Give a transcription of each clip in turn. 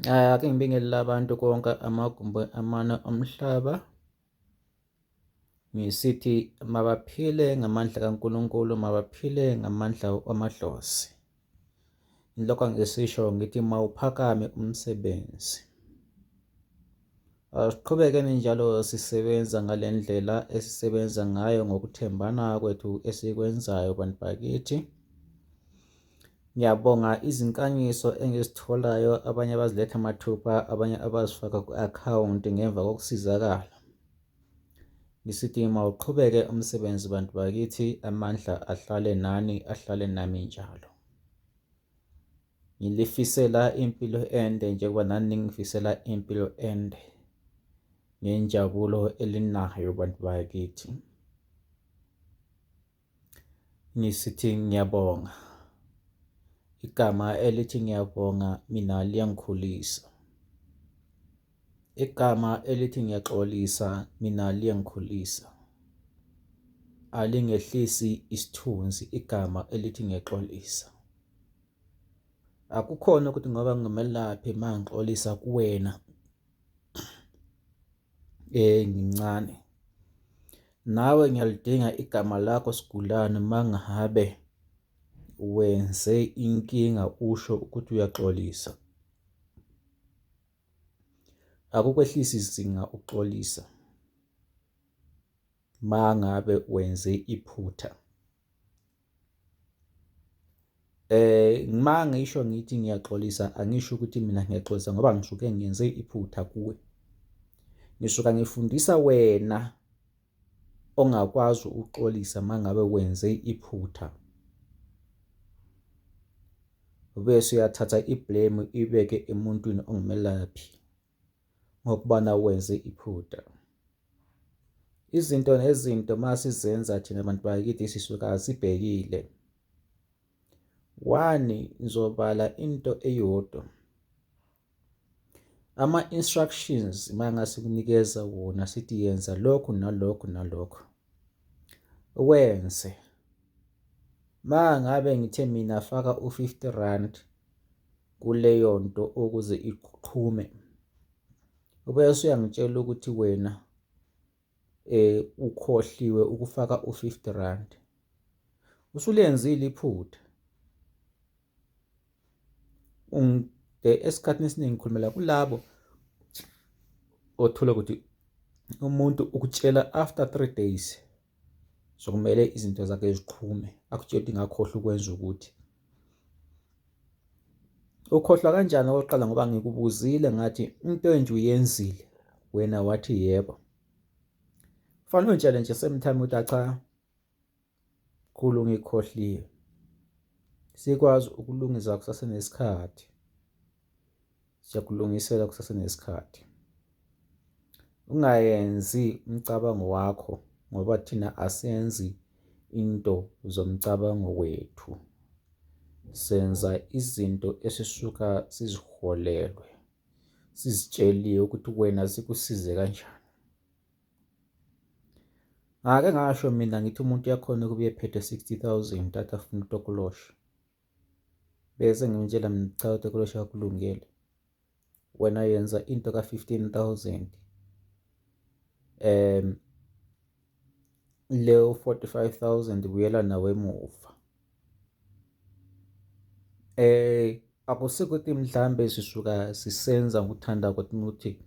Ake ngibingelele abantu konke amagumbi amane omhlaba. Ngisithi mabaphile ngamandla kaNkulunkulu, mabaphile ngamandla amadlozi. Ngilokhu ngisisho ngithi mawuphakame umsebenzi. Asiqhubekeni njalo sisebenza ngale ndlela esisebenza ngayo ngokuthembana kwethu esikwenzayo bantu bakithi. Ngiyabonga izinkanyiso engizitholayo abanye abaziletha mathupha abanye abazifaka ku-akhawunti ngemva kokusizakala. Ngisithi mawuqhubeke umsebenzi bantu bakithi amandla ahlale nani ahlale nami njalo. Ngilifisela impilo ende njengoba nani ningifisela impilo ende ngenjabulo elinayo bantu bakithi. Ngisithi ngiyabonga. Igama elithi ngiyabonga mina liyangikhulisa. Igama elithi ngiyaxolisa mina liyangikhulisa. Alingehlisi isithunzi igama elithi ngiyaxolisa. Akukhona ukuthi ngoba ngingumelaphi uma ngixolisa kuwena ngincane. Nawe ngiyalidinga igama lakho sigulane uma ngabe wenze inkinga usho ukuthi uyaxolisa. Akukwehlisi izinga ukuxolisa uma ngabe wenze iphutha. Uma ngisho ngithi ngiyaxolisa angisho ukuthi mina ngiyaxolisa ngoba ngisuke ngenze iphutha kuwe. Ngisuka ngifundisa wena ongakwazi ukuxolisa uma ngabe wenze iphutha. Bese uyathatha i-blame uyibeke emuntwini ongumelaphi ngokubana wenze iphutha. Izinto nezinto uma sizenza thina bantu bakithi sisuka sibhekile. One, ngizobala into eyodwa. Ama-instructions uma ngasikunikeza wona sithi yenza lokhu nalokhu nalokhu, wenze. Uma ngabe ngithe mina faka u-50 rand kuleyo nto ukuze iqhume, ubese uyangitshela ukuthi wena ukhohliwe ukufaka u-50 rand. Usulenzile iphutha. Esikhathini esiningi ngikhulumela kulabo othola ukuthi umuntu ukutshela after 3 days sokumele izinto zakhe ziqhume, akutshela ukuthi ngakhohlwa ukwenza ukuthi. Ukhohlwa kanjani okokuqala ngoba ngikubuzile ngathi into enje uyenzile, wena wathi yebo. Kufanele ungitshele nje same time ukuthi cha mkhulu ngikhohliwe. Sikwazi ukulungisa kusasenesikhathi. Siyakulungisela kusasenesikhathi. Ungayenzi umcabango wakho ngoba thina asenzi into zomcabango wethu. Senza izinto esisuka siziholelwe, sizitsheliwe ukuthi wena sikusize kanjani. Ngake ngasho mina ngithi umuntu uyakhona ukuba ephethe 60,000 athi afuna utokoloshe. Bese ngimtshela mina cha utokoloshe akulungele. Wena yenza into ka-15,000 leyo 45,000 buyela nawe emuva. Akusiko ukuthi mhlambe sisuka sisenza ngokuthanda kwethu ukuthi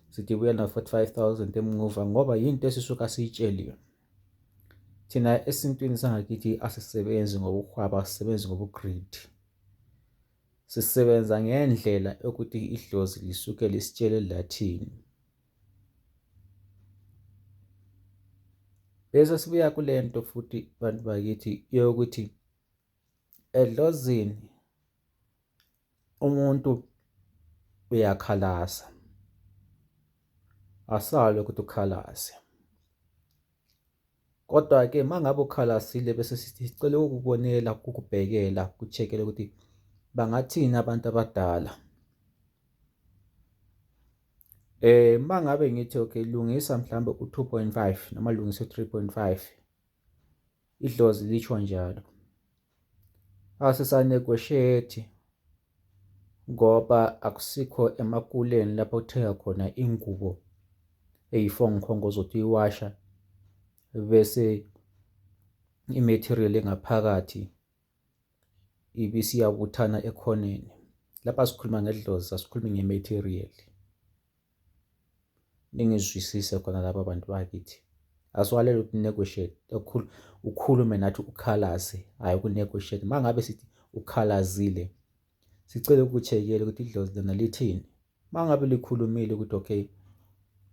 sithi buya na-45,000 emuva ngoba yinto esisuka siyitsheliwe. Thina esintwini sangakithi asisebenzi ngobuhwaba, asisebenzi ngobu-greed. Sisebenza ngendlela yokuthi idlozi lisuke lisitshele lathini. Bese sibuya kule nto futhi bantu bakithi yokuthi edlozini umuntu uyakhalaza, asale ukuthi ukhalaze. Kodwa-ke uma ngabe ukhalasile bese sithi sicela ukukubonela, ukukubhekela, ku-check-ele ukuthi bangathini abantu abadala. Uma ngabe ngithi okay lungisa mhlawumbe u-2.5 noma lungisa u-3.5 idlozi lisho njalo. Asisa-negotiate. Ngoba akusikho emakuleni lapho kuthenga khona ingubo eyifongikhongo ozothi uyiwasha bese i-material engaphakathi ibisiyabuthana ekhoneni. Lapha sikhuluma ngedlozi, asikhulumi nge-material. Ningizwisise khona laba bantu bakithi. Asiwalele ukuthi negotiate, ukhulume nathi ukhalaze, hhayi uku-negotiate. Uma ngabe sithi ukhalazile, sicela ukucheckela ukuthi idlozi lona lithini. Uma ngabe likhulumile ukuthi okay,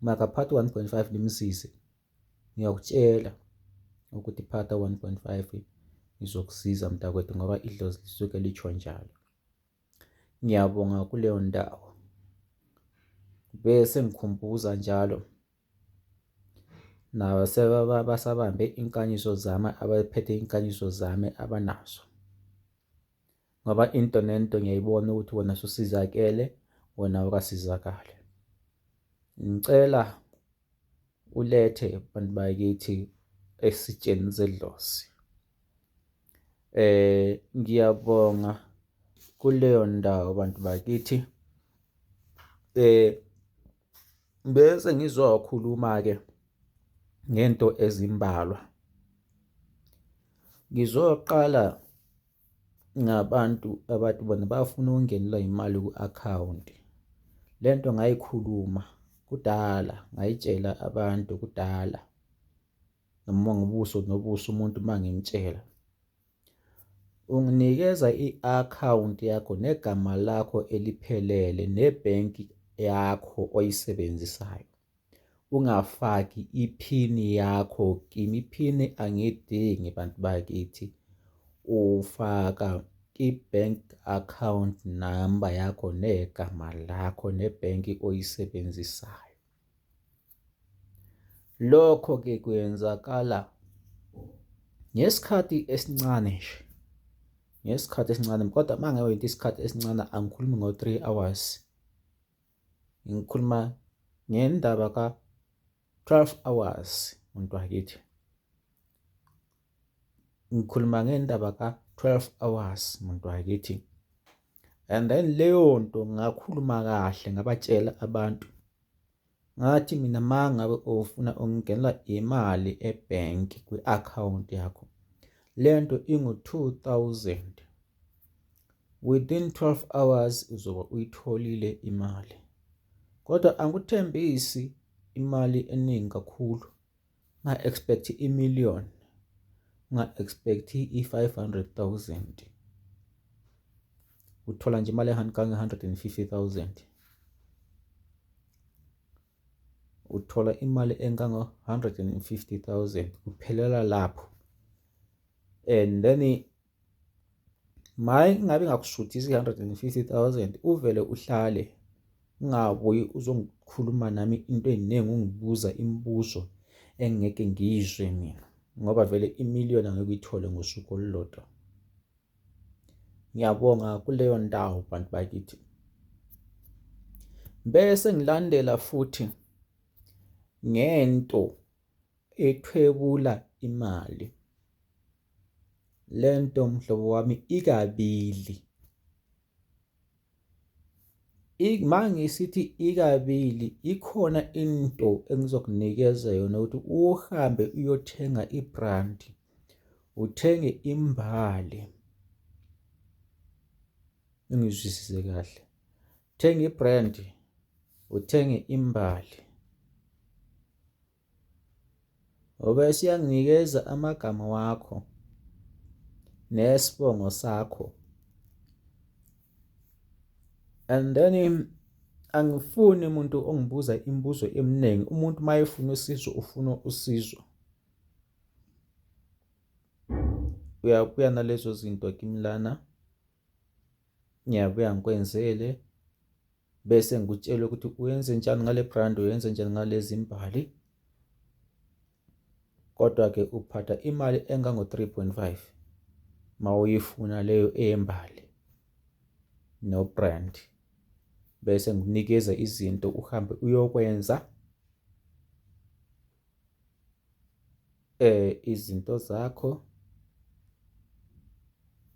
makaphathe 1.5 limsize, ngiyakutshela ukuthi phatha 1.5 ngizokusiza mntakwethu ngoba idlozi lisuke litsho njalo. Ngiyabonga kuleyo ndawo. Bese ngikhumbuza njalo nabo basabambe inkanyiso zami abaphethe inkanyiso zami abanazo ngoba into nento ngiyayibona ukuthi wena susizakele wena awukasizakali. Ngicela ulethe bantu bakithi esitsheni zedlozi. Ngiyabonga kuleyo ndawo bantu bakithi. Bese ngizokhuluma-ke ngento ezimbalwa. Ngizoqala ngabantu abathi bona bafuna ukungenelwa imali ku-akhawunti. Le nto ngayikhuluma kudala, ngayitshela abantu kudala noma ngobuso nobuso umuntu uma ngimtshela. Unginikeza i-akhawunti yakho negama lakho eliphelele nebhenki yakho oyisebenzisayo. Ungafaki iphini yakho kimi, iphini angiyidingi bantu bakithi. Ufaka i-bank account number yakho negama lakho nebhenki oyisebenzisayo. Lokho-ke kwenzakala ngesikhathi esincane nje, ngesikhathi esincane kodwa uma ngabe ngithi isikhathi esincane angikhulumi ngo-3 hours, ngikhuluma ngendaba ka-12 hours muntu wakithi. Ngikhuluma ngendaba ka-12 hours muntu wakithi. And then leyo nto ngakhuluma kahle ngabatshela abantu ngathi mina ma ngabe ufuna ukungenela imali ebhenki kwi-akhawunti yakho le nto ingu-2000 within 12 hours uzobe uyitholile imali kodwa angikuthembisi imali eningi kakhulu Unga-expect i-million, unga-expect i-500 000. Uthola nje imali engange-150 000. Uthola imali engango-150 000 kuphelela lapho. And then maye ingabe ingakusuthisa i-150 000 uvele uhlale ungabuyi uzongikhuluma nami into eziningi ungibuza imibuzo engingeke ngiyizwe mina ngoba vele imiliyoni angeke uyithole ngosuku olulodwa. Ngiyabonga kuleyo ndawo bantu bakithi. Bese ngilandela futhi ngento ethwebula imali. Le nto mhlobo wami ikabili. Mangisithi ikabili ikhona into engizokunikeza yona ukuthi uhambe uyothenga ibrandi, uthenge imbali. Ungizwisise kahle. Thenga i-brand, uthenge imbali. Ubese uyanginikeza amagama wakho nesibongo sakho. And then angifuni umuntu ongibuza imibuzo eminingi. Umuntu uma efuna usizo ufuna usizo. Uyabuya nalezo zinto kimi lana. Ngiyabuya ngikwenzele bese ngikutshela ukuthi uyenze njani ngale brand uyenze njani ngalezi mbali kodwa-ke uphatha imali engango-3.5 mawuyifuna leyo eyembali no-brand bese ngikunikeza izinto uhambe uyokwenza izinto zakho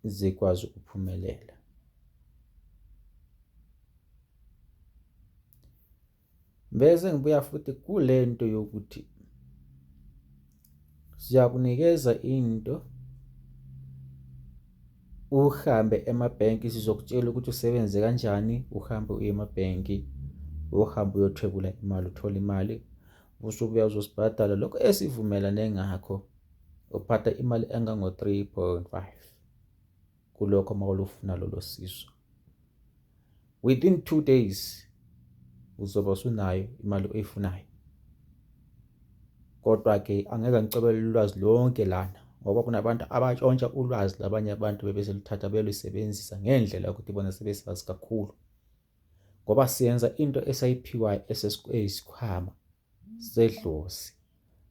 zikwazi ukuphumelela. Bese ngibuya futhi kule nto yokuthi siyakunikeza into uhambe emabhenki, sizokutshela ukuthi usebenze kanjani, uhambe uye emabhenki, uhambe uyothwebula imali, uthole imali, usubuya uzosibhadala lokho esivumelane ngakho. Uphatha imali engango-3.5 kulokho uma ulufuna lolo sizo. Within 2 days uzoba usunayo imali oyifunayo. Kodwa-ke angeke ngicobele ulwazi lonke lana ngoba kunabantu abatshontsha ulwazi labanye abantu bebe seluthatha belusebenzisa ngendlela yokuthi bona sebesazi kakhulu, ngoba siyenza into esayiphiwayo eyisikhwama sedlozi,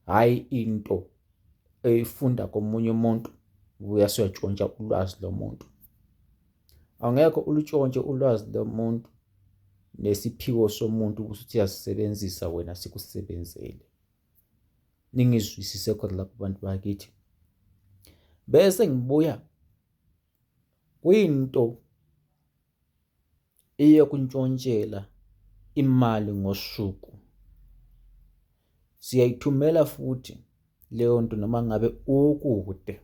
hhayi into eyifunda komunye umuntu ubuya suyatshontsha ulwazi lomuntu. Angekho ulutshontshe ulwazi lomuntu nesiphiwo somuntu ukuthi uyasisebenzisa wena sikusebenzele. Ningizwisise khona lapho bantu bakithi. Bese ngibuya kwinto eyokuntshontshela imali ngosuku. Siyayithumela futhi leyo nto noma ngabe ukude.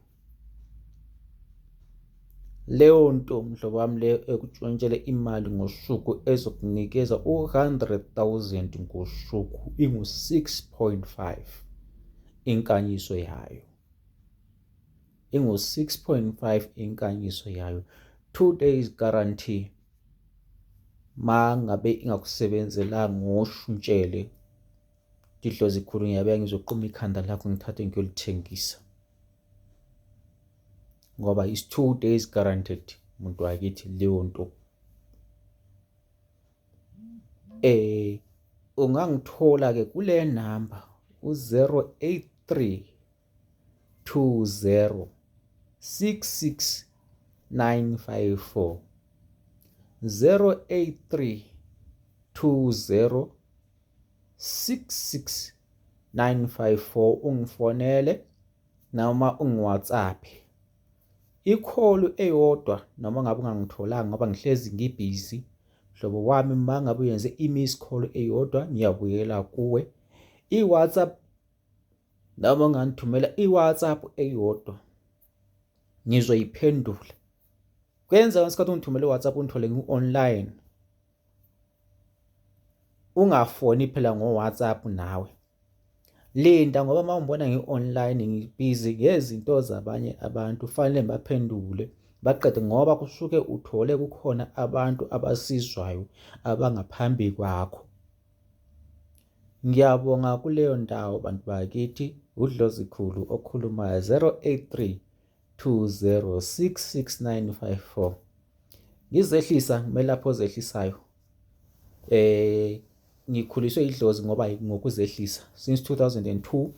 Leyo nto mhlobo wami leyo ekutshontshela imali ngosuku ezokunikeza u-100,000 ngosuku ingu-6.5 inkanyiso yayo. Ingu-6.5 inkanyiso yayo, 2 days guarantee. Ma ngabe ingakusebenzelanga ngoshintshele idlozi khulu, ngiyabeka ngizoquma ikhanda lakho ngithathe ngiyolithengisa, ngoba is 2 days guaranteed muntu wakithi leyo nto. Ungangithola ke kule number u-083 20 66 954, 083 20 66 954, ungifonele noma ungiWhatsApp. Ikholu eyodwa noma ngabe ungangitholanga ngoba ngihlezi ngibhizi mhlobo wami, uma ngabe uyenze i-miss call eyodwa ngiyabuyela kuwe. I-WhatsApp noma ungangithumela i-WhatsApp eyodwa ngizoyiphendula. Kuyenzeka ngesikhathi ungithumele i-WhatsApp ungithole ngi-online, ungafoni phela ngo-WhatsApp nawe. Linda ngoba uma ungibona ngi-online ngibhizi ngezinto zabanye abantu, fanele ngibaphendule baqede, ngoba kusuke uthole kukhona abantu abasizwayo abangaphambi kwakho. Ngiyabonga kuleyo ndawo bantu bakithi, uDlozikhulu okhulumayo, 083 2066954. Ngizehlisa ngimelaphi ozehlisayo. Ngikhuliswe idlozi ngoba ngokuzehlisa since 2002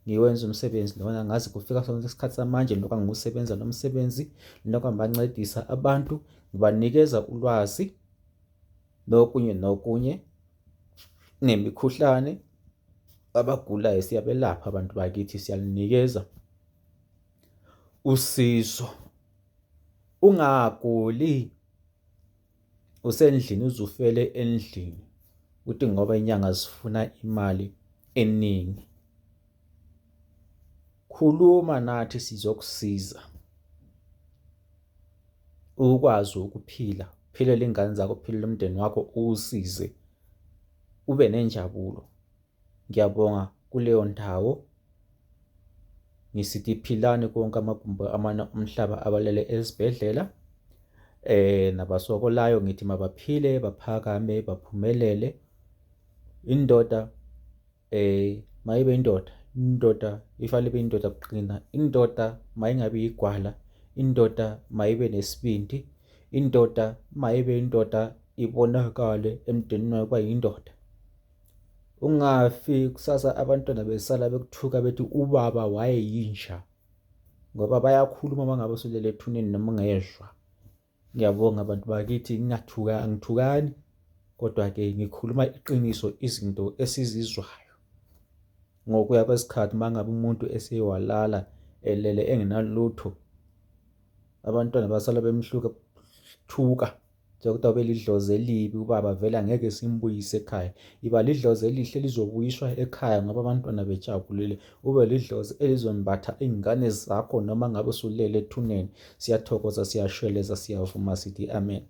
ngiwenza umsebenzi lona, ngaze kufika sonke isikhathi samanje lokho ngiwusebenza lo msebenzi, lokho ngibancedisa abantu, ngibanikeza ulwazi nokunye nokunye nemikhuhlane abagulayo siyabelapha abantu bakithi, siyalinikeza usizo. Ungaguli usendlini uzufele endlini uthi ngoba inyanga zifuna imali eningi. Khuluma nathi sizokusiza ukwazi ukuphila, uphilele iy'ngane zakho, uphilele umndeni wakho, uwusize ube nenjabulo. Ngiyabonga kuleyo ndawo. Ngisithi philani konke amagumbi amane omhlaba abalele ezibhedlela nabasokolayo, ngithi mabaphile, baphakame, baphumelele. Indoda mayibe indoda, indoda ifanele ibe indoda kuqina, indoda mayingabi yigwala, indoda mayibe nesibindi, indoda mayibe indoda ibonakale emndenini wayo kuba yindoda. Ungafi kusasa abantwana besala bekuthuka bethi ubaba wayeyinja, ngoba bayakhuluma uma ngabe usulele ethuneni noma ungezwa. Ngiyabonga abantu bakithi, ngingathuka angithukani, kodwa-ke ngikhuluma iqiniso, izinto esizizwayo ngokuya kwesikhathi. Uma ngabe umuntu esewalala elele engenalutho, abantwana basala bemhluka thuka. Njengoba belidlozi elibi ubaba vele angeke simbuyise ekhaya. Iba lidlozi elihle lizobuyiswa ekhaya ngoba abantwana bejabulile. Ube lidlozi elizombatha iy'ngane zakho noma ngabe usulele ethuneni. Siyathokoza, siyashweleza, siyavuma sithi amen.